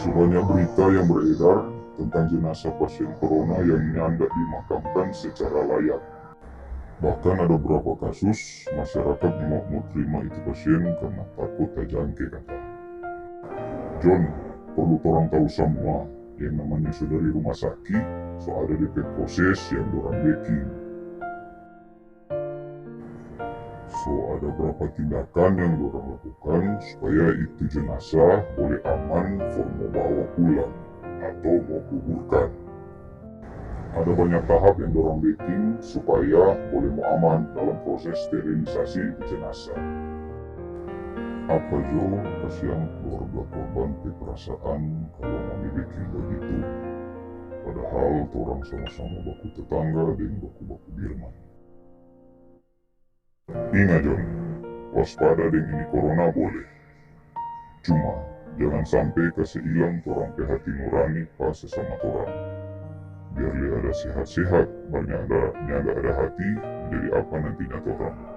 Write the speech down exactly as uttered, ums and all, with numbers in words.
So banya berita yang beredar tentang jenazah pasien corona yang nyanda dimakamkan secara layak. Bahkan ada beberapa kasus masyarakat nyanda mo trima itu pasien karna takut tajangke, kata. John, perlu torang tau samua, yang namanya so dari rumah saki, so ada depe proses yang dorang beking. So ada berapa tindakan yang dorang lakukan supaya itu jenazah boleh aman for mo bawa pulang atau mo kuburkan. Ada banya tahap yang dorang beking supaya boleh mo aman dalam proses sterilisasi itu jenazah. Apa jo kasiang keluarga korban pe perasaan kalu ngoni beking bagitu, padahal torang sama-sama baku tetangga deng baku-baku birman. Inga John, waspada deng ini corona boleh. Cuma, jangan sampe kase ilang torang pe hati nurani pa sesama torang. Biar lei ada sehat-sehat, mar nyanda, nyanda ada hati, jadi apa nantinya torang?